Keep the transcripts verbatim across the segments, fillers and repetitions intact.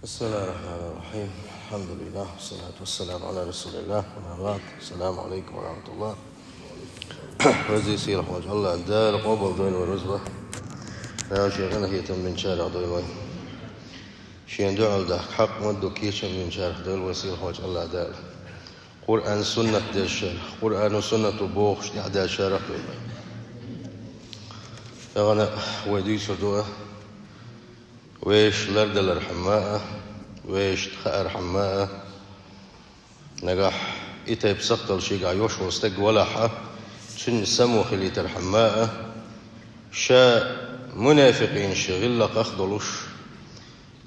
بسم الله الرحمن الرحيم. الحمد لله والصلاة والسلام على رسول الله. أما بعد. السلام عليكم ورحمة الله. Веза-сийлахь волчу АллахӀ Дала къобалдойла вай рузба. Дала Шен къинхетам бинчарах дойла вай. Шен дуьхьал дахка хьакъ ма-дду кечам бинчарах дойла вай сийлахь волчу АллахӀ Дала. Къуръан суннат дешшара, Къуръано суннато бохуш тӀаьхьадаьшшарах дойла вай. Тахана вай дуьйцур ду а, вешан лардалархьама а, вешан хаархьама а, нагахь и тайпа сакхталла шегахь йолуш волу стаг валахь а, цуьнан само хилийтархьама а, ша мунафикъинаш гӀиллакхах а долуш,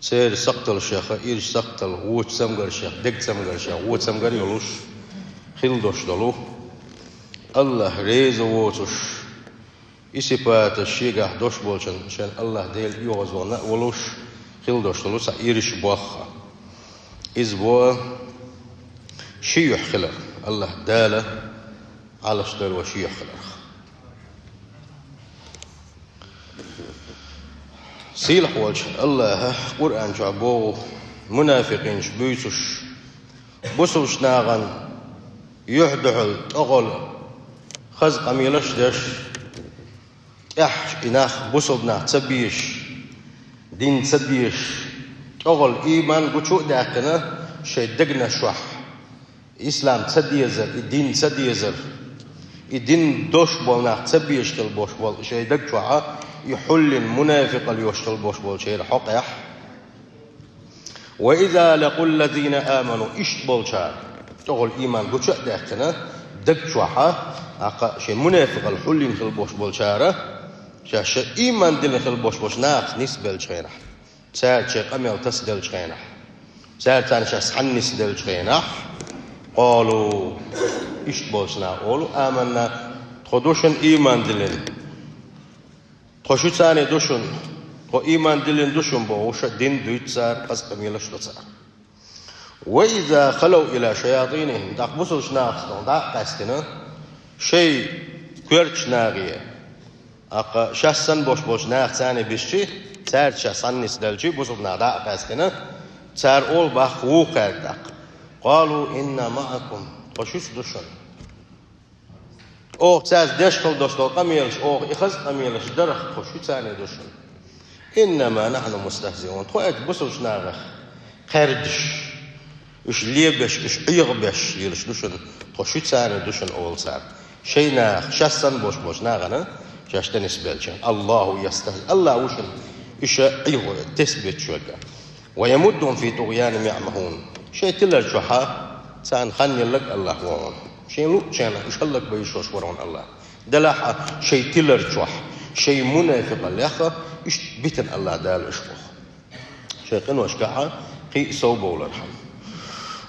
церан сакхталлашех а, ирча сакхталла, вочу цамгаршех, дега цамгаршех, вон цамгар а йолуш, хила долуш долу, АллахӀ реза воцуш, и сипаташ шегахь долуш болчун шен АллахӀ Дела оьгӀазвахна а волуш, хила долуш долу цхьа ирча боххьа. Иза бу ши юьхь хилар, АллахӀ Дала Ӏалашдойла вай ши юьхь хиларх. Сийлахь волчу АллахӀа Къуръан чохь боху мунафикъинаш буьйцуш, бусулбачу нахана юьхь-дуьхьал тӀехула хаза къамелаш а деш, тӀехь и нах бусулба нах ца безаш, дин ца дезаш, тӀехула ийман гучу а даьккхина шайн дегнаш чохь. Ислам ца дезар, и дин ца дезар, и дин долуш болу нах ца безаш хила болуш болу шайн даг чохь а, и хьуллина мунафикъалла йолуш хила болуш болчеран хьокъехь. «Ва иза лакъул лазина аману», иштта болчара, тӀехула ийман гучу а даьккхина, даг чохь а, аккха шайн мунафикъалла хьуллина хила болуш болчара, шаьш шайн ийман диллина хила болуш болчу нахаца нисбеллачу хенахь. Цаьрца шайн къамел тасаделлачу хенахь, цаьрца царна шаьш цхьаьна нисделлачу хенахь, къалу, иштта болчу наха олу: «Аманна, тхо ду шуна ийман диллина. Тхо шуьца ду шуна, тхо ийман диллина ду шуна», – бохуш, дин дуьйцу цара, хаза къамелаш до цара. «Ва иза халав ила шаятинихим», тӀаккха бусулбачу нахаца дӀа а къаьстина, шайн коьртачу нахе, аккха шаьш санна болуш болчу нахаца бисчи, цаьрца шаьш цхьаьна нисделчи, бусулба нах дӀа а къаьстина, цара олу боху вукхаьрга тӀаккха: «Къалу инна маӀакум», тхо шуьца ду шуна. Оха цаьрца деш хила долуш долу къамелаш, оха и хаза къамелаш дарх тхо шуьца ду шуна. «Иннама нахьну мустахзиун», тхо оцу бусулбачу нахах кхаьрдаш, уьш лебеш, уьш Ӏехабеш лелаш ду шуна, тхо шуьца ду шуна олу цара. Шайн наха, шаьш санна болуш болчу нахана шаьш тӀе нисбелча. «Аллаху ястахзи», АллахӀ ву шуна уьш Ӏехо, тесна бетташ верг. «Ва ямуддухум фи тугъянихим яӀмахун». Шайн тилар чохь а царна хан елларг АллахӀ ву хьуна. Шен луъучу хенахь уьш хӀаллакбан йиш йолуш вара хьуна АллахӀ. Делахь а шайн тилар чохь, шайн мунафикъаллех а иштта битина АллахӀ Дала уьш боху. Шайн къиношкахь а кхин а сов бовлархьама.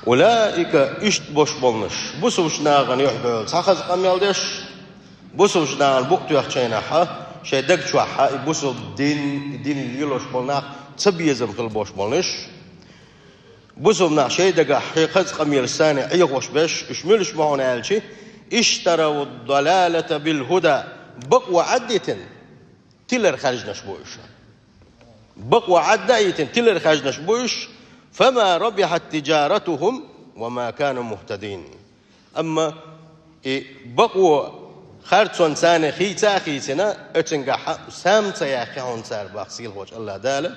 «Улаика», иштта болуш болнаш, бусулбачу нахана юьхь-дуьхьал цхьа хаза къамел деш, бусулбачу нахана букъ тоьхначу хенахь а, шайн даг чохь а и бусулба дин, и дин лелош болу нах ца безам хила болуш болнаш. Бусулба нах шайн дагахь шайн хаза къамелаш царна Ӏехош беш, уьш муьлш бу хьуна аьлчи: «Иштараву далалата бил худа», бакъо Ӏаддитина, тилар хаьржинаш бу уьш. Бакъо Ӏадда а йитина, тилар хаьржинаш бу уьш. «Фама рабихьат тиджаратухум ва ма кану мухтадин». Амма и бакъо харцонца царна хийца а хийцина, оьцунгахь а сам ца яьккхи хьуна цара, боху сийлахь волчу АллахӀ Дала,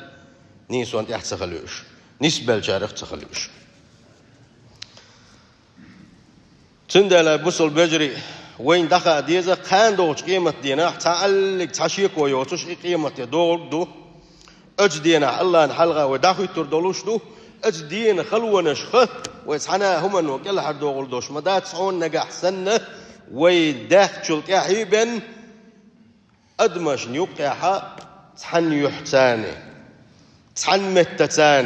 нийсонан тӀехь ца хили уьш, нисбеллачарах ца хили уьш. Цундела, бусулба вежарий, вайна дӀахаа деза, кхана долчу къематан дийнахь цхьа аллиг цхьа шеко йоцуш и къемат де догӀург ду. Оцу дийнахь АллахӀна хьалха вай дӀахӀуьттур долуш ду. Оцу дийнан халонашха вай цхьана а хӀумано кӀелхьардохур долуш ма дац хьуна, нагахь санна вай даьхначул тӀаьхьа бен адамашна юккъехь а цхьана юьхьца, цхьана меттаца,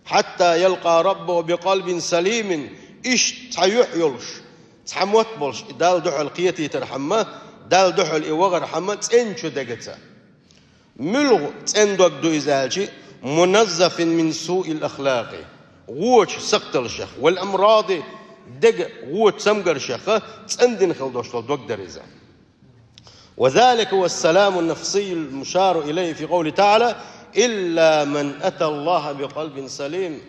«хьатта ялкъа раббаху бикъалбин салимин», иштта цхьа юьхь йолуш, цхьа мотт болуш, и Далла дуьхьал кхетийтархьама, Далла дуьхьал и вахархьама, цӀеначу дегаца. Муьлха цӀена дог ду иза аьлчи: «муназзафин мин суил ахлакъи», вочу сакхталлашех, «вал амради», дега вочу цамгаршеха цӀандина хила долуш долу дог дара иза. «Ва залика ва саламу нафсийюл мушару илайхи фи къавли та'ала», «Илла ман аталлаха бикъалбин салим».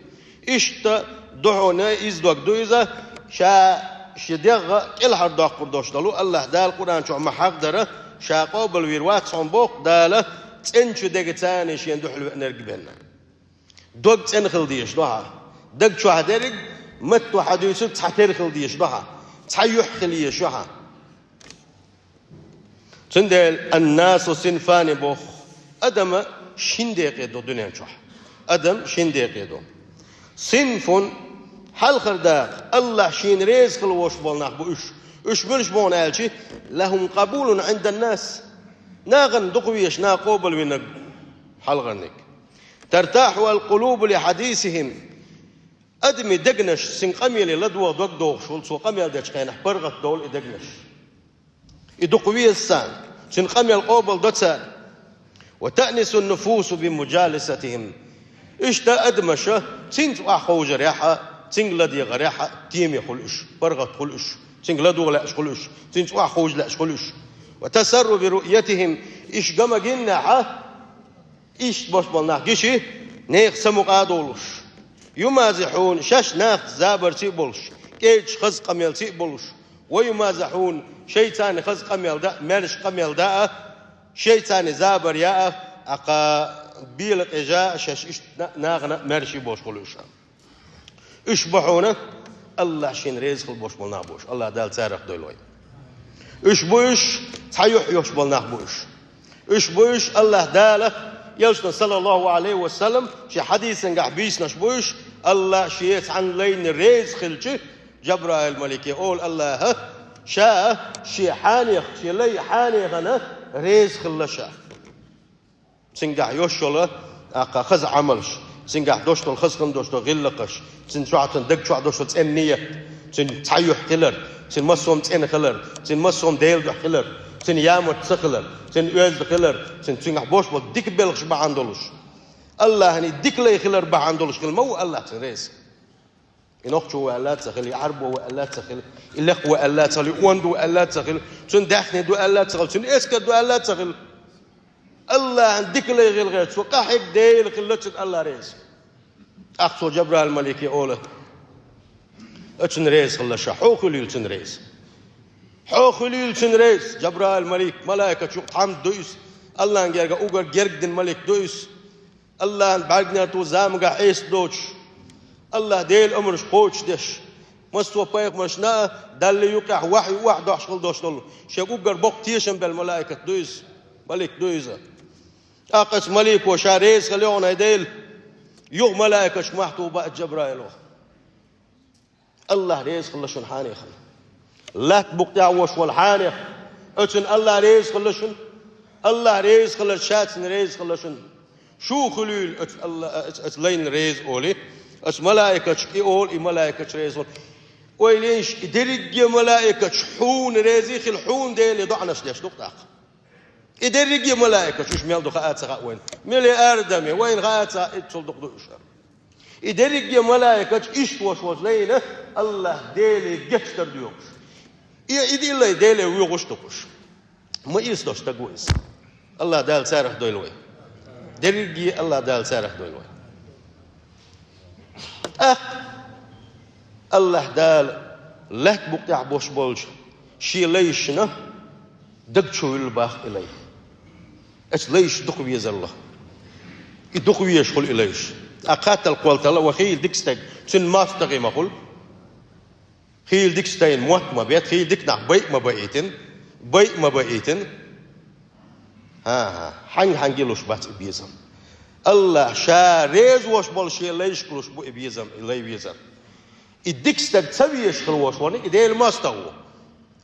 Иштта духьал иза дог ду иза, ша ши дегӀ кӀелхьардоккхур долуш долу, АллахӀ Дала Къуръан чохь ма хьахдара, ша къобалвийр вац хьуна боху Дала, цӀеначу дегацани шена дуьхьал веанарг бен. Дог цӀена хила дезаш ду хьан. Даг чохь дерриг, матто хьан дуьйцург, цхьатера хила дезаш ду хьан. Цхьа юьхь хила езаш ю хьан. Цундела «Аннасу синфани» боху. Адам шин декъе ду дуьнен чохь. Адам шин декъе ду. Синфун, хьалхара дакъа, АллахӀ шена реза хила волуш болу нах бу уьш. Уьш муьлш бу аьлча, лахум къабулун Ӏиндан нас. Нахана дукха везаш, наха къобалвинарг хьалхарниг. Тартахьу ал-къулубу ли хьадисихим. Адамийн дегнаш цуьнан къамеле ладогӀа дог дохуш волу, цо къамел дечу хенахь паргӀат долу и дегнаш. И дукха веза царна, цуьнан къамел къобалдо царна. Ва таънисун нуфусу би муджалисатихим. Иштта адамаша цуьнца охьаховшарехь а, цуьнга ладегӀарехь а теме хуьлу уьш, паргӀат хуьлу уьш, цуьнга ладогӀа лаьаш хуьлу уьш, цуьнца охьаховша лаьаш хуьлу уьш. Ва тасарру би руъятихим. Уьш ган ма-гиннехь а, иштта болуш болу нах гича, нехан самукъа а долуш. Юмазихьун, шаьш нахаца забарций а болуш, кӀелча хаза къамелций а болуш. Ва юмазихьун, шайцарна хаза къамел дан а, маьрша къамел дан а, шайцарна забар ян а, акха бела къежа а, шаьш иштта на-, нахана а маьрша болуш хуьлу уьш. Уьш бу хьуна АллахӀ шена реза хила болуш болу нах бу уьш. АллахӀ Дала царах дойла вай. Уьш бу уьш, цхьа юьхь йолуш болу нах бу уьш. Уьш бу уьш АллахӀ Дала, Элчано, саллаллаху Ӏалайхи ва саллам, шен хьадисангахь буьйсанаш бу уьш, АллахӀ шен цхьанна лайна реза хилча, Жабраил-малике олу АллахӀа, ша шен хьанех, шен лай хьанехана реза хилла ша. Цуьнгахь йолуш йолу, акха, хаза Ӏамалш, цуьнгахь долуш долу хаза хӀума долуш долу гӀиллакхаш, цуьнан чохь, цуьнан даг чохь долуш долу цӀена ният, цуьнан цхьа юьхь хилар, цуьнан массо а цӀена хилар, цуьнан массо а Делан дуьхьа хилар, цуьнан ямарта ца хилар, цуьнан оьзда хилар, цуьнан цуьнгахь болуш болу дика белхаш бахьана долуш. АллахӀана и дика лай хилар бахьана долуш хила ма ву АллахӀ цуьнан реза. И нохчо ву аьлла а ца хила, и Ӏарбо ву аьлла а ца хила, и лекха ву аьлла а ца хила, и онда ву аьлла а ца хила, цуьнан даьхни ду аьлла а ца хила, цуьнан эскар ду аьлла а ца хила. АллахӀан дика лай хила гӀерта цо, къахьегна Дела хилла цуьнан АллахӀ реза. ТӀаккха цо Жабраил-малике олу: «Оцунна реза хилла ша, хьо хуьлийла цунна реза. Хьо хуьлийла цунна реза». Жабраил-малик, малайкаш юкъа тхьамда ду иза, АллахӀан герга уггар герга дина малик ду иза. АллахӀан бӀаьргана тӀе заманахь Ӏеса доцуш, АллахӀ Делан омраш кхочушдеш, массо а пайхамаршна а Далла юкъехь вахьйу охьадохьуш хила долуш долу, шен уггар боккха тешам белла малайкат ду иза, малик ду иза. ТӀаккха оцу малико ша реза хила йогӀу, хьайн Дела, юха малайкаш мохь туху баьхьа Жабраило. АллахӀ реза хилла шуна хьанехана. Лаьтта букъ тӀехь волуш волу хьанех, оцунна АллахӀ реза хилла шуна. АллахӀ реза хилар, ша цунна реза хилла шуна. Шу хуьлийла оцу АллахӀ, оцу, оцу лайна реза олий, оцу малайкашка и олу, и малайкаш реза олу. Ойла йина, и дерриге малайкаш хьуна реза хила, хьуна Деле доӀанаш деш ду-кх тӀаккха. И дерриге малайкаш, уьш мел ду хаа ца хаьа вайна. Миллиардами, вайна хаа ца хаьа, иццул дукха ду уьш. И дерриге малайкаш иштта волуш волчу лайна АллахӀ Деле гечдар доьхуш. И, и диллай Деле воьхуш ду-кх уьш. Ма ийса долуш стаг ву иза. АллахӀ Дала царах дойла вай. Дерриге АллахӀ Дала царах дойла вай. ТӀаккха АллахӀ Дала лаьтта букъ тӀехь болуш болчу шен лайшна даг чу вуьлла боху и лай. Оцу лайша дукха везар ло. И дукха везаш хуьлу и лайш. ТӀаккха хаттар кхоллало, вай хийла дика стаг, цуьнан мостагӀий ма хуьлу. Хийла дика стайна мотт ма бетта, хийла дика нах байа ма баийтина, байа ма баийтина. ХӀан-хӀа, хьаьнга-хьаьнга луш бац и безам. АллахӀ ша реза волуш болу шен лайшка луш бу и безам, и лай везар. И дика стаг ца везаш хила волуш верг и Делан мостагӀа ву.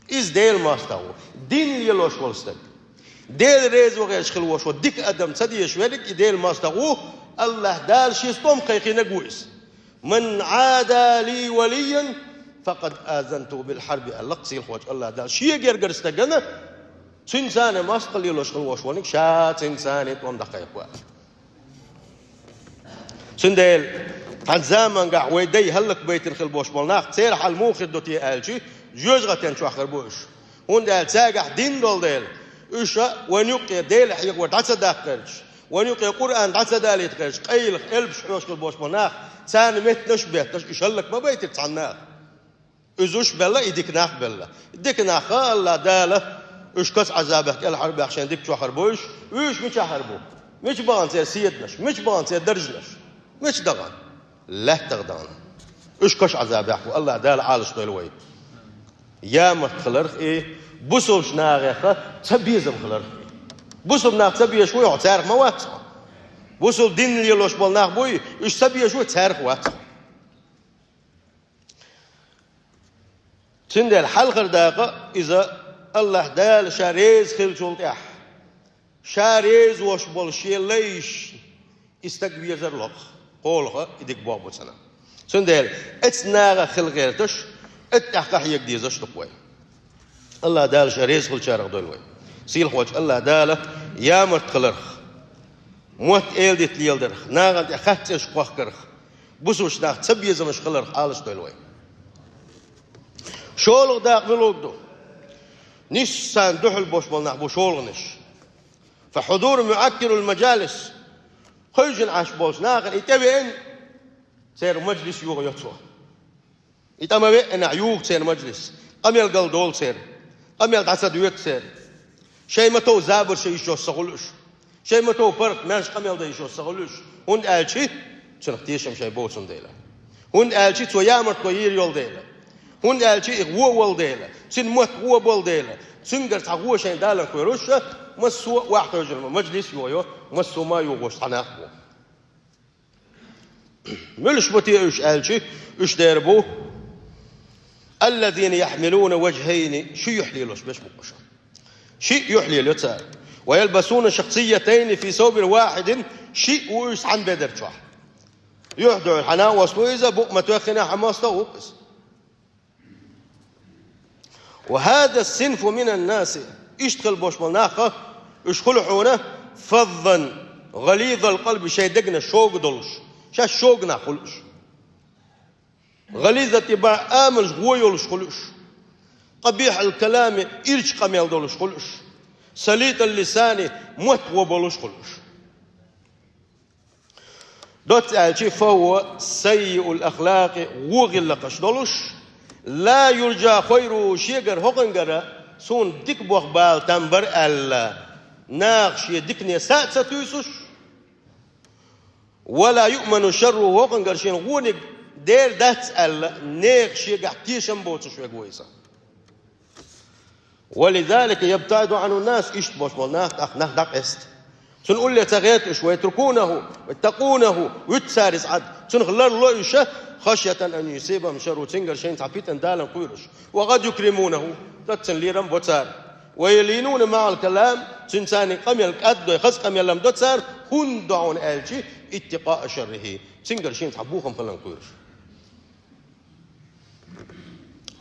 Иза Делан мостагӀа ву. Дин лелош волу стаг. Дела реза ван гӀерташ хила волуш волу дика адам ца дезаш верг и Делан мостагӀа ву. АллахӀ Дала шен стом кхайкхийнарг ву иза. «Ман Ӏада ли валиян, факъад азантуху бил хьарби», аьлла-кх сийлахьчу АллахӀ Дала. Шен гергара стагана, цуьнца мостагӀалла лелош хила волуш верг, ша цуьнца тӀом дӀакхайкхо. Цундела тхан замангахь вай дай хӀаллакбайтина хила болуш болу нах, церан хьал муха хир ду те аьлча, жоьжахатен чохь хир бу уьш. ХӀунда аьлча цаьргахь дин долу дела, уьш а вайна юккъе Дела хьехор дӀа ца даккхарча, Вайн юкъе Къуръан дӀа ца далийта гӀерташ, къайлаха, элпаш хьоьжуш хила болаш бола нах, царна меттанаш а бетташ, уж хӀаллак ма байтира цхьаннахьа. Уьш уж белла, и дика нах белла. Дика нах, АллахӀ Дала уж каца Ӏазабах кӀелхьарбаьхча шайн дика чохь хир бу уж. Уьш мичахь хир бу? Мича бахана церан седанаш? Мича бахана церан даржаш? Мича дахана? ЛаьттагӀа дахана. Уж каца Ӏазабехь бу, АллахӀ Дала Ӏалашдойла вай. Ямарта хиларх и, бусалба нахах цабезам хиларх и. Бусалба нах ца безаш вуй хьо, царах ма вац хьо. Бусалба дин лелош бола нах буй, уьш ца безаш вуй, царах вац хьо. Цундела хьалхара дакъа иза, АллахӀ Дала Ша реза хиллачул тӀаьхьа, Ша реза вош болу Шен лайш и стаг везар локх, кхолаха и дика боху бу цунах. Цундела эцу нахах хила гӀерташ, эцу тӀехь къахьега дезаш ду-кх вай. АллахӀ Дала Ша реза хиллачарах дойла вай. Сийлахьчу АллахӀ Дала ямарта хиларх, мотт-эладита леладарх, нахана тӀе хатта цӀераш кхохкарх, бусалба нах цабезамаш хиларх Ӏалашдойла вай. ШолгӀа дакъа муьлха ду? Нийсса дуьхьал болуш болу нах бу шолгӀанаш. فحضور معكر المجالس. Кхевжина Ӏаш болчу нахана и тӀевеана, церан мажлис йогӀу йо цо. И тӀе ма веанехь, йогӀу церан мажлис. Къамел галдолу церан. Къамел дӀа ца доьду церан. Шайн ма-тов забарш йиш йолуш ца хуьлу уьш. Шайн ма-тов паргӀат, маьрша къамел дан йиш йолуш ца хуьлу уьш. ХӀунда аьлча цунах тешам шайн боцу дела. ХӀунда аьлча цо ямартло йийр йолу дела. ХӀунда аьлча и гӀо волу дела. Цуьнан мотт гӀо болу дела. Цуьнгара цхьа гӀо шайн далан кхоьруш, массо а охьахевшина мажлис йогӀу, массо а ма йогӀуш цхьа нах бу. Муьлш бу те уьш аьлча, уьш дера бу: الذين يحملون وجهين, ши юьхь лелош берш бу уьш. Ши юьхь лелайо цара. ويلبسون شخصيتين في ثوب واحد, шиъ ву уьш цхьана бедар чохь. Юьхь дуьхьал хьанна а восту иза, букъ ма тоьххина а хьан мостагӀа ву иза. وهذا الصنف من الناس, иштта хила болуш болу нах, уьш хуьлу хьуна, فظا غليظ القلب, шайн дегнаш шога долуш, шаьш шога нах хуьлу уьш. غليظ الطباع, амалш гӀо йолуш хуьлу уьш. قبيح الكلام, ирча къамел долуш хуьлу уьш. سليط اللسان, мотт гӀо болуш хуьлу уьш. Доцца аьлча, فهو سيء الأخلاق, гӀо гӀиллакхаш долуш, لا يرجى خيره, шегара хӀокхунгара суна дика боху бала там бара аьлла, наха шен дикане са а ца туьйсуш, ولا يؤمن شره, хӀокхунгара шена гӀониг дер дац аьлла, нехан шегахь тешам боцуш верг ву иза. ولذلك يبتعد عنه الناس, иштта болуш болу нах тӀаккха нах дӀакъаста. Цунна улле ца гӀерта уьш, ويتركونه, ويتقونه, вуьту цара иза Ӏад. Цунах ларло уьш, خشية أن يصيبهم شره, цуьнгара шайна цхьа питана далан кхоьруш. وقد يكرمونه, цуьнан лерам бо цара. ويلينون معه الكلام, цуьнца царна къамел кӀаддой, хаза къамел-м до цара, хӀунда до хьуна аьлча, اتقاء شره, цуьнгара шена цхьа бохам хилан кхоьруш.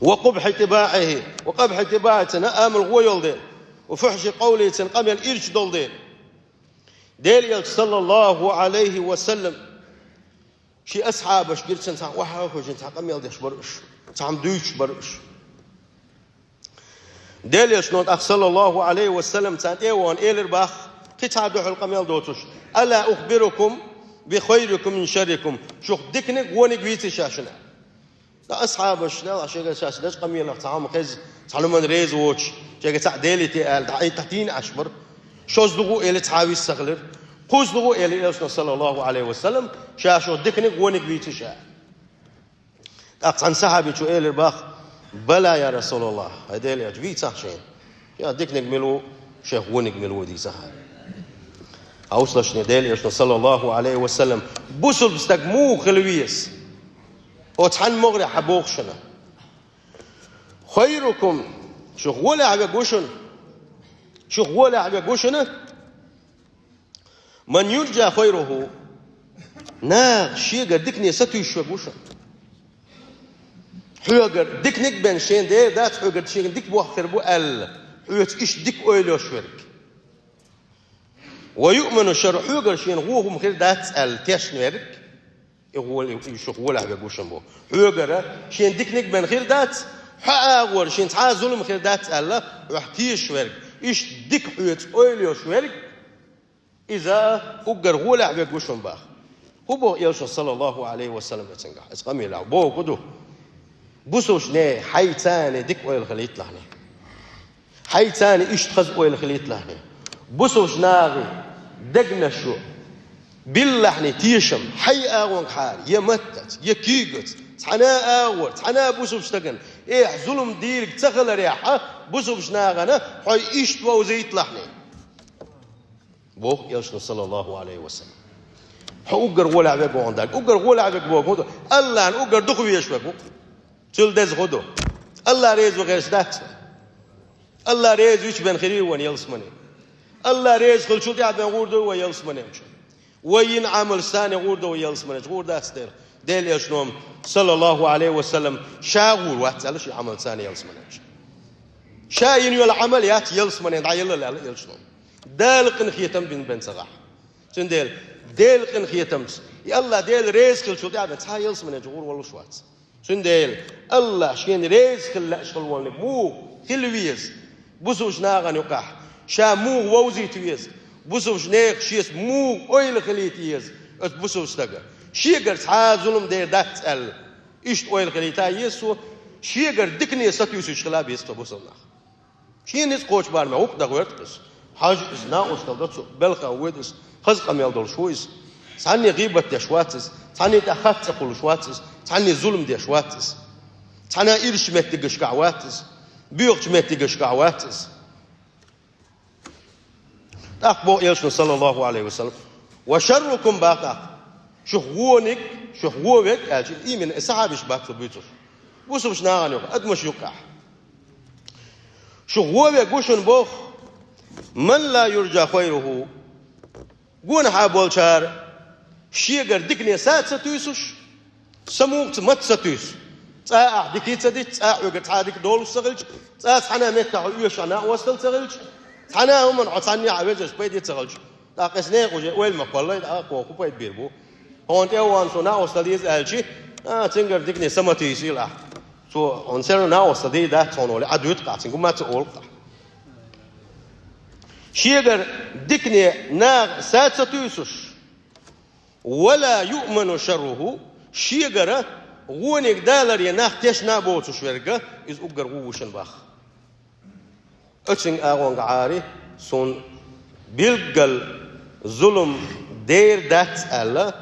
وقبح طباعه, وقبح طباعه, цуьнан амал гӀо йолу дела, وفحش قوله, цуьнан къамел ирча долу дела. Делан Элча, صلى الله عليه وسلم, шен асхьабаш гира цуьнан цхьа охьа а хевшина, цхьа къамел деш бара уьш, цхьа хӀума дуьйцуш бара уьш. Делан Элчано тӀаккха, صلى الله عليه وسلم, царна тӀе а вахана, элира боху, кхин цхьа дуьхьал къамел доцуш: ألا أخبركم بخيركم من شركم, шух диканиг а, вониг а вийций ша шуна? Ткъа асхьабаш, Делан Элча, шайгара шаьш дечу къамелах цхьа хӀума хезна, цхьана хӀуманна реза воцуш, шайгара цхьаъ делийта аьлла, дӀа-, дӀатийна Ӏаш бара. ШозлагӀа а элира, цхьа а вист ца хилира. КхозлагӀа а элира Элчано, صلى الله عليه وسلم, ша шух диканиг а, вониг а вийций ша. ТӀаккха цхьана сахьабичо элира боху: بلى يا رسول الله, хӀай Делан Элча, вийцахь шайна. Шен диканиг мила ву, шех вониг мила ву дийцахь. Хьовсалаш, Делан Элчано, صلى الله عليه وسلم, бусалба стаг муха хила веза? Оцу цхьана могӀарехь хьан боху шуна? خيركم, шух гӀолехь верг ву шуна. Шух гӀолехь верг ву шуна. من يرجى خيره, наха шегара дикане сатуьйсуш верг ву шуна. Хьоьгара диканиг а бен шена дер дац, хьоьгара шена дика боху хир бу аьлла, хьоьца иштта дика ойла йолуш верг. ويؤمن شره, хьоьгара шена вон хӀума хир дац аьлла тешна верг, и гӀо-, и шух гӀолехь верг ву шуна боху. Хьоьгара шена диканиг а бен хир дац, хьо агӀора шена цхьа а зулам хир дац аьлла, хьох тешаш верг, иштта дика хьоьца ойла йолуш верг, Иза уггар гӀолехь вег ву шуна баха. ХӀун боху Элчано, саллаллаху Ӏалайхи ва саллам, эцангахь? Эца къамелехь боху ду. Бусулбанаш, хьай царна дика ойла хилийталахь. Хьай царна иштта хаза ойла хилийталахь. Бусулбанаш нахе дегнаш ю, биллахьни тешам, хьай агӀонгахьара, я маттаца, я куьйгаца, цхьана а агӀор, цхьана а бусулбанаш стагана, эхь, зулам дийриг ца хиларехьа, бусулбанаш нахана хьо иштта вовзийталахь. Боху Элчано, саллаллаху Ӏалайхи ва саллам. Хьо уггар гӀолехь вег ву хьуна даг. Уггар гӀолехь вег боху хӀун ду? АллахӀна уггар дукха везаш вег ву. Цул деза хӀун ду? АллахӀ реза ву гӀерташ дац вай? АллахӀ реза вича бен хир ю вай ялсамане. АллахӀ реза хилчул тӀаьхьа бен гӀур ду вай ялсамане чу. Вай йина Ӏамал санна гӀур ду вай ялсамане чу. ГӀур дац дера. Делан Элчано, саллаллаху Ӏалайхи ва саллам, ша гӀур вац аьлла шен Ӏамал санна ялсамане чу. Ша йина йолу Ӏамал яц ялсамане дӀаелла аьлла Элчано. Дала къинхетам бина бен ца гӀахь. Цундела Делан къинхетамца, и АллахӀ Дела реза хилчул тӀаьхьа бен цхьа ялсамане чу гӀур волуш вац. Цундела АллахӀ шена реза хила лаьаш хила волниг муха хила веза? Бусулбанаш нахана юкъахь ша муха вовзийта веза? Бусулбанаш нехан шеца муха ойла хилийта еза оцу бусулбанаш стага? Шегара цхьа а зулам дер дац аьлла, иштта ойла хилийта еза цо, шегара дикане сатуьйсуш хила беза цо бусулбанах. Шен ницкъ кхочу барамехь гӀуллакх дан гӀоьрту иза. Хьажа иза, накъосталла до цо, белхан воьду иза, хаза къамел долуш ву иза. Цхьанне гӀийбат деш вац иза, цхьанне тӀехь хатта цӀе кхуллуш вац иза, цхьанне зулам деш вац иза. Цхьана а ирчачу меттигашкахь вац иза, боьхачу меттигашкахь вац иза. ТӀаккха боху Элчано, саллаллаху Ӏалайхи ва саллам: «Ва шаррукум», боху тӀаккха, шух вониг, шух вон верг аьлча, именно и сахьабаш бац цо буьйцуш. Бусулбанаш нахана юкъахь, адамаш юкъахь. Шух вон верг ву шуна боху: «Ман ла юржа хайруху». Гонахьа болчара шегара дикане са а ца туьйсуш, са муха ца, маца ца туьйсу. Цкъа а ахь дика ца дича, цкъа а хьоьгара цхьа а дика долуш ца хилча, цкъа а цхьана а меттехь хьо оьшуш накъосталла ца хилча, цхьана а хӀуманна хьо цхьаннехьа везарш пайде ца хилча, тӀаккха иза некъа уже ойла ма кхоллай, тӀаккха хӀун пайда бийр бу? Хьуна тӀе а ван со накъосталла деза аьлчи, а, цуьнгара дикане са ма туьйсийла ахь. Цо хьуна сера накъосталла дийр дац хьуна олий, Ӏа дуьту-кх ахь, цуьнга ма ца олу-кх ахь. Шегара дикане наха са ца туьйсуш, «ва ла юъману шарруху», шегара вониг даларе нах тешна а боцуш верг, иза уггар ву ву шуна боху. Оцуьнга агӀонга Ӏари, суна билггал зулам дер дац аьлла,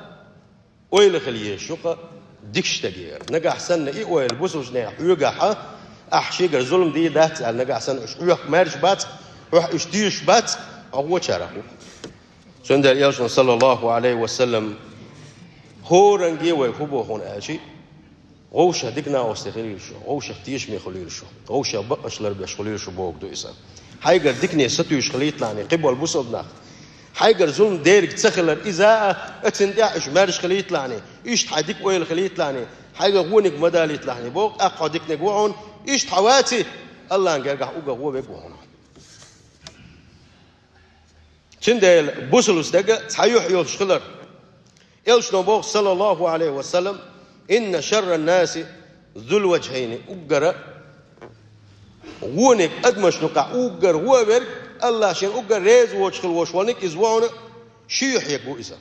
ойла хила езаш ю-кх дикачу стегера. Нагахь санна и ойла бусулбанех хьоьгахьа, ахь шегара зулам дийр дац аьлла, нагахь санна уьш хьоьх маьрша бац, хьох уьш тешаш бац, хьо вочарах ву. Цундела Элчано, саллаллаху Ӏалайхи ва саллам, хӀоранге вай хӀун боху хьуна аьлчи, вовшах дика накъостий хилийла шу, вовшах тешаме хуьлийла шу, вовшах бакъаш ларбеш хуьлийла шу бохург ду иза. Хьайгара дикане сатуьйсуш хилийталахьний кхиболу бусулба нах. Хьайгара зулам дерг ца хилар иза а, оцунна тӀехь уьш маьрша хилийталахьний, иштта хьайн дика ойла хилийталахьний, хьайгара вониг ма далийталахьний боху, тӀаккха хьо диканиг ву хьуна, иштта хьо ваций, АллахӀан гергахь уггар вон верг ву хьуна. Цундела бусулба стеган цхьа юьхь йолуш хилар. Элчано боху, саллаллаху Ӏалайхи ва саллам: «Инна шарран-наси зул-важхӀайни», уггара вониг адамашна юкъахь уггар вон верг, АллахӀ шена уггар реза воцуш хила волуш верг, иза ву хьуна, ши юьхь ерг ву иза.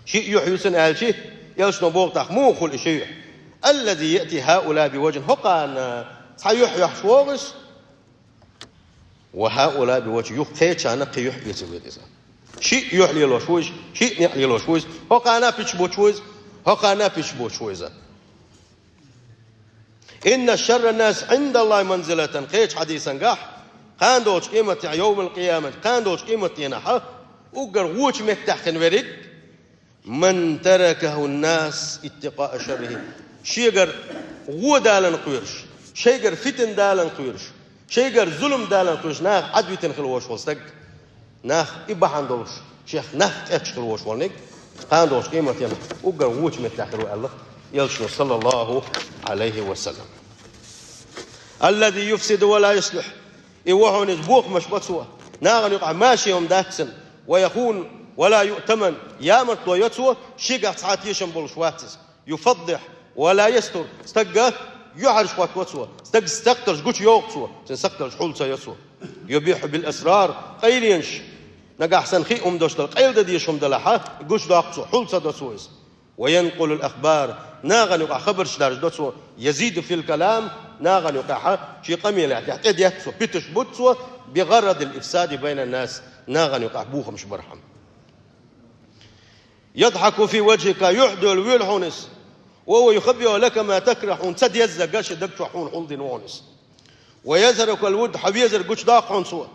Ши юьхь ю цуьнан аьлчи, Элчано боху тӀаккха, муха хуьлу и ши юьхь? «Аллази яъти хӀаулаи би важхӀин», хӀокхарна цхьа юьхь йохьуш вогӀу иза. «Ва хӀаулаи би важхӀин», юха кхечарна кхин юьхь эцарг ву иза. Шиъ юьхь лелош ву иза, шиъ некъ лелош ву иза, хӀокхарна пич буч ву иза, хӀокхарна пич буч ву иза. «Инна шарран-наси ӀиндаллахӀи манзилатан», кхечу хьадисангахь, кхана долчу къематдийнахь, йовмал-къиямат, кхана долчу къематдийнахь, уггар вочу меттехь хин верг, «ман таракаху ннас иттикъаа шаррихӀи». Шегара гӀо далан кхоьруш, шайгара фитна далан кхоьруш, шайгара зулам далан кхоьруш, нах Ӏадвитина хила волуш волу стаг, нах и бахьана долуш, шех нах кхеташ хила волуш волниг, кхана долуш къематдийнахь уггар вочу меттехь хир ву аьлла, Элчано, саллаллаху Ӏалайхи ва саллам. «Аллази юфсиду ва ла юслихӀ». И ву хьуна иза бохамаш бо цо, нахана юкъахь машийна хӀума дац цуьнан, «ва яхуну ва ла юътаман», ямартло йо цо, шегахь цхьа а тешам болуш вац иза. «ЮфаддихӀу ва ла ястур», стагга юьхьӀаьржа хӀотто цо, стагга сакхталш гучу йоху цо, цуьнан сакхталш хьул ца йо цо. «Юбихьу бил асрар», къайленаш, Нагахь санна хи хӀума долуш дара, къайладан дезаш хӀума делахь, гучудоккху цо, хьул ца до цо иза. وينقل الأخبار, нахана юкъахь хабарш даржадо цо, يزيد في الكلام, нахана юкъахь шен къамелехь тӀедетта цо, питанаш бутта цо, بغرض الإفساد بين الناس, нахана юкъахь бохамаш бархьама. يضحك في وجهك, юьхьдоьлла воьду хьуна иза. وهو يخبئ لك ما تكره, хьуна ца деззарг шен даг чохь хьуна хьулдина ву хьуна иза. ويزرعك الود, хьан везар гучудоккху хьуна цо.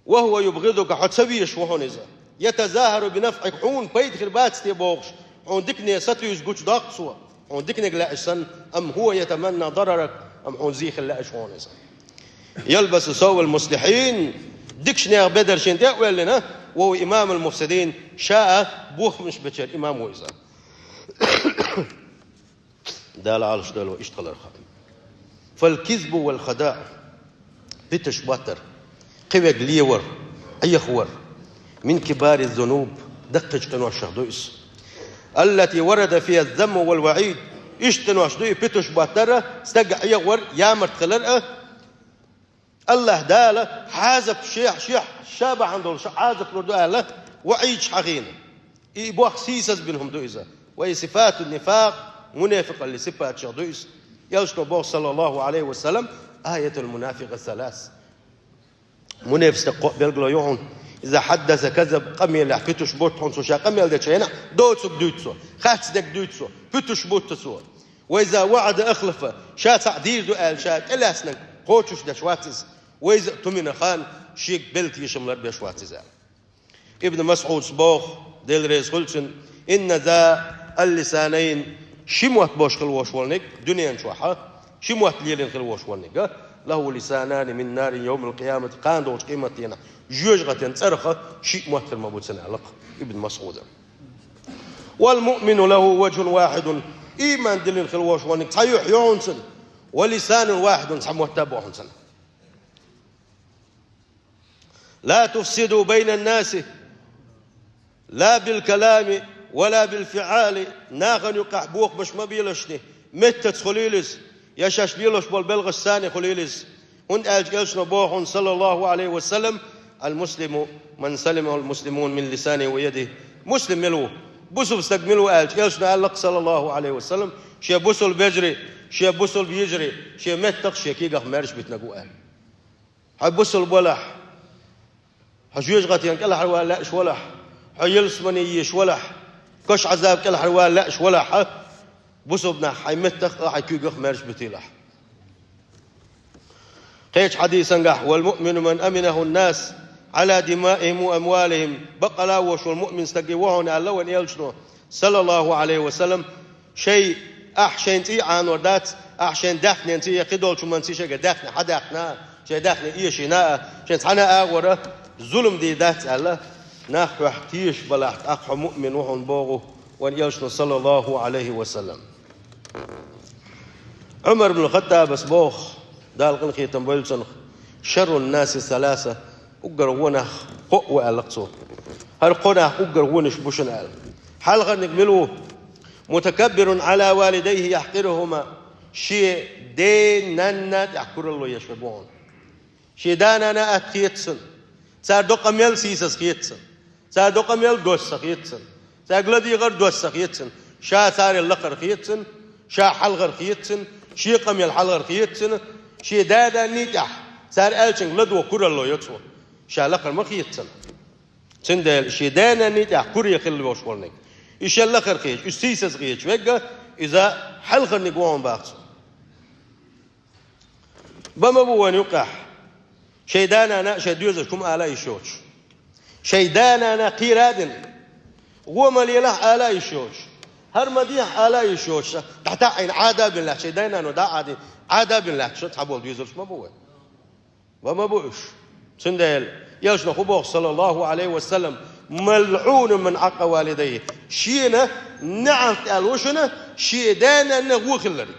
وهو يبغضك, хьо ца везаш ву хьуна иза. يتظاهر بنفعك, хьуна пайда хир бац те бохуш, хьуна дикане сатуьйсу гучудоккху цо, хьуна диканиг лаьаш санна, أم هو يتمنى ضررك, амма хьуна зен хила лаьаш ву хьуна иза. يلبس ثوب المصلحين, дикачу нехан бедар шена тӀе а оьллина, وهو إمام المفسدين, ша а бохамаш бечеран имам ву иза. Дала Ӏалашдойла вай иштта хиларх. فالكذب والخداع, питанаш боттар, кхин верг левар, Ӏехавар, من كبار الذنوب, даккхийчу къиношех ду иза. التي ورد فيها الذم والوعيد, иштта къинош ду и питанаш боттар, стага Ӏехавар, ямарта хилар а. АллахӀ Дала хьазап шех, шех ша бахьана долуш хьазап лур ду аьлла, ваӀид хьахийна. И боху сийсаз бина хӀума ду иза. وهي صفات النفاق, мунепикъаллин сипатех ду иза. Элчано боху, саллаллаху Ӏалайхи ва саллам, آية المنافق ثلاث. Мунепикъ стаг кхоъ билгало ю хьуна. إذا حدث كذب, къамелехь питанаш бутта хьуна цо, ша къамел дечу хенахь доцург дуьйцу цо, харц дерг дуьйцу цо, питанаш бутта цо. وإذا وعد أخلف, ша цхьаъ дийр ду аьлла, ша тӀелаьцнарг кхочуш деш вац иза. وإذا اؤتمن خان, шега белла тешам ларбеш вац иза. Ибн Масъудс боху, Дела реза хуьлда цунна: إن ذا اللسانين, ши мотт болуш хила волуш волниг дуьнен чохь, ши мотт лелийна хила волуш волниг, له لسانان من نار يوم القيامة, кхана долчу къематдийнахь жоьжахатин цӀарах шиъ мотт хир ма бу цуьнан, аьлла-кх Ибн Масъуда. والمؤمن له وجه واحد, ийман диллина хила волуш волниг цхьа юьхь ю хьуна цуьнан, ولسان واحد, цхьа мотт а бу хьуна цуьнан. لا تفسدوا بين الناس لا بالكلام ولا بالفعال, нахана юкъахь бохамаш ма белашний, меттаца хуьлийла иза, я шаьш лелош болу белхашца хуьлийла иза. ХӀунда аьлча элчано боху хьуна, саллаллаху Ӏалайхи ва саллам: المسلم من سلم المسلمون من لسانه ويده. Муслим мила ву? Бусулба стаг мила ву аьлча, элчано аьлла-кх, саллаллаху Ӏалайхи ва саллам, шен бусулба вежарий, шен бусулба йижарий, шен меттах, шен кегах маьрша битинарг ву аьлла. Хьо бусулба валахь, хьо жоьжахатина кӀелхьарвала лаьаш валахь, хьо ялсамане езаш валахь, кошан Ӏазап кӀелхьарвала лаьаш валахь, бусулба нах хьайн меттах а, хьайн куьйгах а маьрша битийлахь. Кхечу хьадисангахь: والمؤمن من أمنه الناس على دمائهم وأموالهم. Баккъала а волуш волу муъмин стаг ву хьуна аьлла вайн элчано, саллаллаху Ӏалайхи ва саллам, шайн, ахь шайн цӀий Ӏанор дац, ахь шайн даьхнин цӀий я кхидолчу хӀуманца шайга даьхни хьадаьккхина а, шайн даьхни эшийна а, шайн цхьана а агӀора зулам дийр дац аьлла, нах хьох тешаш балахь, тӀаккха хьо муъмин ву хьуна боху вайн элчано, саллаллаху Ӏалайхи ва саллам. Ӏумар ибн Хаттабас боху, Дала къинхетам бойла цунах: شر الناس ثلاثة, уггар гӀо нах кхоъ ву аьлла-кх цо. ХӀара кхо нах уггар гӀонаш бу шуна аьлла. Хьалхарниг мила ву? متكبر على والديه يحقرهما, шен ден-нанна тӀехь куралло еш верг ву хьуна. Шен да-нана атта хета цунна, цара до къамел сийсаз хета цунна, цара до къамел доьзна хета цунна, цаьрга ладегӀар доьзна хета цунна, ша царел лакхара хета цунна, ша хьалхара хета цунна, шен къамел хьалхара хета цунна, шен да-нанний тӀехь цара аьллачуьнга ладогӀа куралло йо цо, ша лакхара ма хета цунна. Цундела шен да-нанний тӀехь куре хила волуш волниг, и шел лакхара хеташ, уьш сийсаз хеташ верг, иза хьалхарниг ву хьуна боху цо. Бан ма бу вайна юккъехь шайн да-нана а, шайн доьзалш хӀума ала а йиш йоцуш, шайн да-нана кхера а дина, гӀо ма лелахь ала а йиш йоцуш, хӀара ма дехьа ала а йиш йоцуш, дӀатаӀийна Ӏада а бина лаьтташ, шайн да-нано дӀа а Ӏадийна Ӏада а бина лаьтташ цхьаболу доьзалш ма бу вай. Бан ма бу уьш. Цундела элчано хӀун боху, саллаллаху Ӏалайхи ва саллам: ملعون من عق والديه. Шена неӀалт аьлла ву шуна шен да-нанна гӀо хилларг.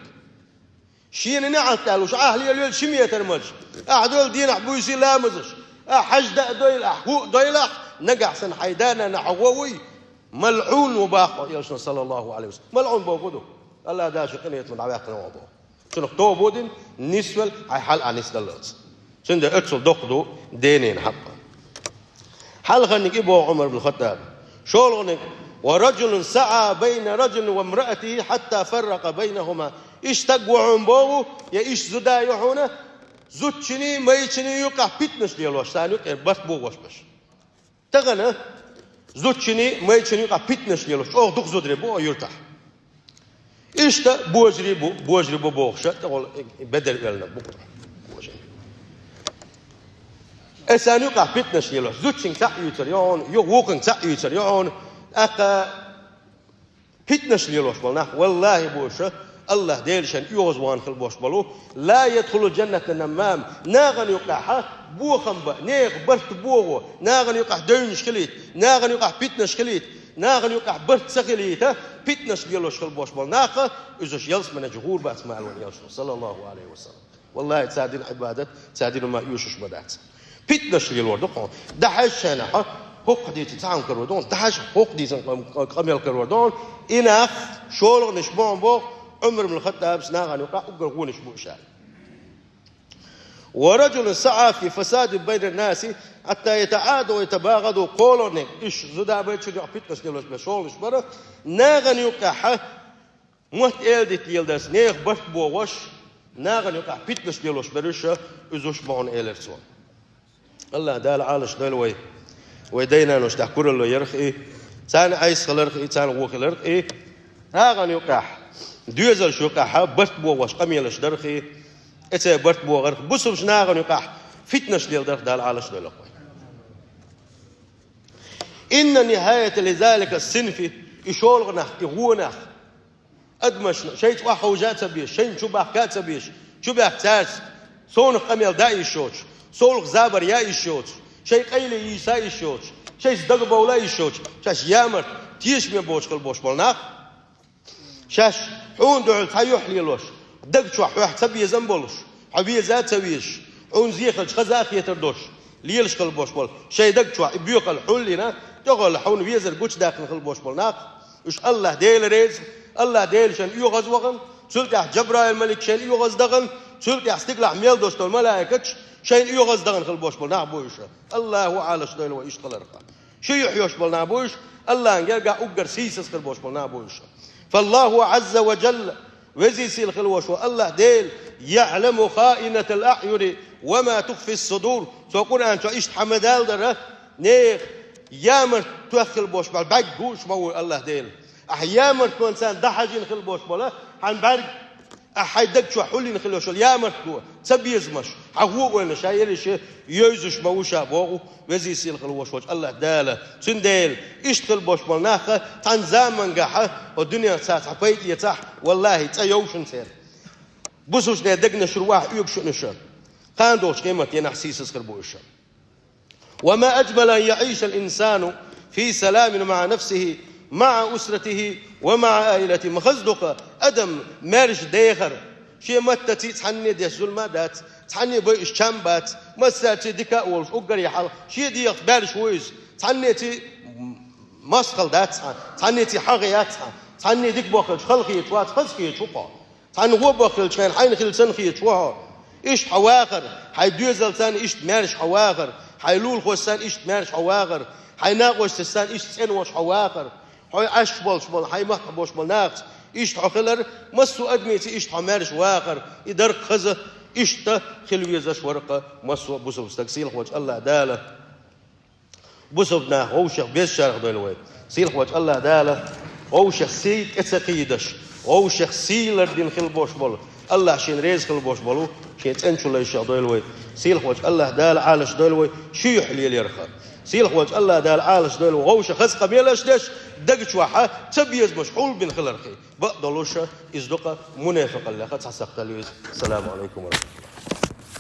Шена неӀалт аьлла ву шу, ахь лелайойла ши метр мадж, ахь дойла дийнахь-буьйса ламазаш, ахь хьаьж даа дойла, ахь хӀуъа дойлахь, нагахь санна хьайн да-нанна хьо гӀо вуй, малӀун ву боху элчано, саллаллаху Ӏалайхи ва саллам. МалӀун бохург хӀун ду? АллахӀ Дала шен къинхетамах дӀаваьккхина ву боху. Цунах тоба ду дина, нисвелла, хьайн хьал а нисдаллалц. Цундела оццул доккха ду денна хьакъ. Хьалхарниг и боху Ӏумар ибн Хаттаба. ШолгӀаниг: «Ва раджулун саӀа байна раджулин ва мраатихи хьатта фарракъа байнахума». Иштта стаг ву хьуна боху, я иштта зуда ю хьуна, зудчунний, майрачунний юкъахь питанаш лелош, царна юкъера барт богӀуш берш. Тахана зудчунний, майрачунний юкъахь питанаш лелош, чӀогӀа дукха зударий бу оцу юьртахь. Иштта божарий бу, божарий бу бохуш, тӀехула бедар велла бу божарий. Эцарна юкъахь питанаш лелош, зудчуьнга цхьаъ юьйцур ю хьуна, юха вукхуьнга цхьаъ юьйцур ю хьуна, тӀаккха питанаш лелош болу нах, валлахӀи, бу уьш, АллахӀ Дела шайна оьгӀаз вахана хила бохуш болу: «Ла ядхулул джанната наммам». Нахана юкъахь бохам бан, нехан барт богӀу, нахана юкъахь девнаш хилийта, нахана юкъахь питанаш хилийта, нахана юкъахь барт ца хилийта, питанаш лелош хила бохуш болу нах, уьш ялсаманечу гӀур бац, ма аьлла вайн Элчано, саллаллахӀу Ӏалайхи ва саллам. ВаллахӀи, цара дина Ӏибадат, цара дина ма оьшуш ма дац. Питанаш лелор ду хьуна. ДӀахьажча хьуна, хӀокху хьадисаца цхьаъ карор ду хьуна, дӀахьажча хӀокху хьадисана къам-, къам-, къамел карор ду хьуна. И нах, шолгӀанаш боху боху, Ӏумар ибн Хаттабас нахана юкъахь уггар вонаш бу уьш аьлла. «Ва раджулун саӀа фи фасади байна наси хьатта ятаӀадав ва ятабагӀадав». КхоалгӀаниг, уьш зуда, майрачу юкъахь питанаш лелош берш шолгӀанаш бара, нахана юкъахь мотт эладита леладарца, нехан барт богӀуш, нахана юкъахь питанаш лелош берш уьш, уьш бу хьуна, элира цо. АллахӀ Дала Ӏалаш дойла вай, вай дай-нанош тӀехь куралла ярх и, царна Ӏеса хиларх и, царна вон хиларх и, нахана юкъахь, доьзалш юкъахь барт богӀуш къамелаш дарх и, эцу барт богӀарх, бусулба нахана юкъахь фитнаш леладарх Дала Ӏалаш дойла вай. «Инна нихаята лизалика синфи», и шолгӀа нах, и гӀо нах, адамашна шайца охьаховша а ца безаш, шайна чу бахка а ца безаш, чу баьхка цаьрца совнаха къамел дан йиш йоцуш, совнаха забар ян йиш йоцуш, шайн къайле йийса йиш йоцуш, шайца дагабовла йиш йоцуш, шаьш ямарта, тешаме боцуш хила болуш болу нах, шаьш хьуна дуьхьал цхьа юьхь лелош, даг чохь хьоьх цабезам болуш, хьо веза а ца везаш, хьуна зен хилча хаза а хетар долуш, лелаш хила болуш болу, шайн даг чохь и боьхалла хьулйина, тӀехула хьуна везар гучудаьккхина хила болуш болу нах, уьш АллахӀ Дела реза, АллахӀ Дела шайна оьгӀаз вахана, цул тӀаьхьа Джабраил-малик шайна оьгӀаз дахана, цул тӀаьхьа стигалахь мел долуш долу малаикаташ шайна оьгӀаз дахана хила болуш болу нах бу уьш. АллахӀа Ӏалаш дойла вай иштта хиларх. Ши юьхь йолуш болу нах бу уьш, АллахӀан гергахь уггар сийсаз хила болуш болу нах бу уьш. «ФаллахӀу Ӏазза ва Джалла», везий сийлахь хила волуш волу АллахӀ Дела, «яӀламу хаинатал аӀюни ва ма тухфи ссудур». Цо Къуръан чохь иштта хьан ма-далла дара, нехан ямарта тоьхна хила болуш болу бӀаьрг гуш ма ву АллахӀ Дела. Ахьа ямартонца дӀахьажийна хила болуш болу хьан бӀаьрг, ахьа хьайн даг чохь хьулйина хила йолуш йолу ямартло, цабезамаш, хьан гӀо ойланаш, хьан ерриш йовзуш ма ву ша боху везий сийлахь хила волуш волчу АллахӀ Дала. Цундела иштта хила болуш болу нах цхьана замангахь, хӀокху дуьненах цара цхьа пайда эцахь, валлахӀи, цӀа йовшина церан. Бусалбачеран дегнаш чуьра ваха оьгуш ю уьш. Кхана долчу къематдийнахь сийсаз хир бу уьш. «Ва ма аджмала ан яӀишал инсану фи саламин маӀа нафсихи, маӀа усратихи ва маӀа аилатихи». Ма хаза ду-кх адам маьрша дехар, шен маттаций цхьанне деш зулам а дац, цхьанне байъаш чам бац, массаьрций дика а волуш, уггаре хьалха шен дегӀаца баьрша ву иза, цхьаннеций мостагӀалла дац хьан, цхьаннеций хьагӀ яц хьан, цхьанне дика бохуьйтуш хала хеташ вац, хаза хеташ ву-кх хьо. Цхьанна гӀо бохуьйтуш хьайна хила санна хеташ ву хьо. Иштта хьо вахар, хьайн доьзалца санна иштта маьрша хьо вахар, хьайн лулахошца санна иштта маьрша хьо вахар, хьайн накъосташца санна иштта цӀена волуш хьо вахар, хьо Ӏаш болуш болу, хьайн махкахь болуш болу нахаца иштта хьо хилар, массо а адамца иштта хьо маьрша вахар, и дара-кх хаза, иштта хила везаш вара-кх массо а бусалба стаг, сийлахь волчу АллахӀ Дала. Бусалба нах вовшех безачарах дойла вай. Сийлахь волчу АллахӀ Дала вовшех сий тӀе ца кхийдаш, вовшех сий лардина хила болуш болу, АллахӀ шена реза хила болуш болу, шен цӀена чулайшех дойла вай. Сийлахь волчу АллахӀ Дала Ӏалаш дойла вай ши юьхь леларх. Сийлахь волчу АллахӀ Дала Ӏалаш дойла вай вовшех хаза къамелаш деш, даг чохь цабезамаш хьулбина хиларх. Бакъдолуш иза ду-кх мунепикъаллех цхьа сакхтал ю иза. Ассаламу Ӏалайкум ва рахьматуллахӀ.